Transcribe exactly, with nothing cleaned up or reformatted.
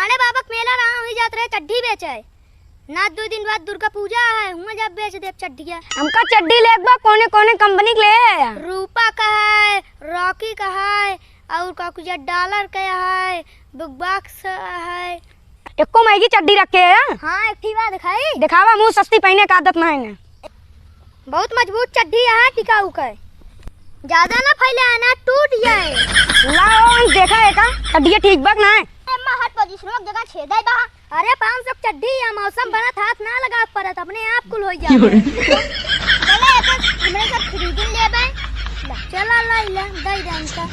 अरे बाबा के मेला रहा, वही जात रहे चड्ढी बेचे। ना दो दिन बाद दुर्गा पूजा है, हुआ जब बेच देब चड्ढिया। हमका चड्ढी लेक बा, कौने कौने कंपनी के ले आया? रूपा का है, रॉकी का है, और का कुछ डॉलर का है, बिग बॉक्स है। एको महंगी चड्ढी रखे है? हाँ, एक ठी बा दिखाई। दिखावा, मुँह सस्ती पहने का आदत ना है ना। बहुत मजबूत चड्ढी है, टिकाऊ का है। ज्यादा ना फैले, ना टूट जाए। लाओ, हम देखा है का चड्ढिया ठीक बा कि ना है? अम्मा, हट पोजीशन में जगह छेद है बा। अरे, पाँच सौ चड्ढी या मौसम बनत, हाथ ना लगा परत, अपने आप कुल हो जाए। चला, अपन हमरे सब खरीद लेबे। चला, लाई ले, दे दे इनका।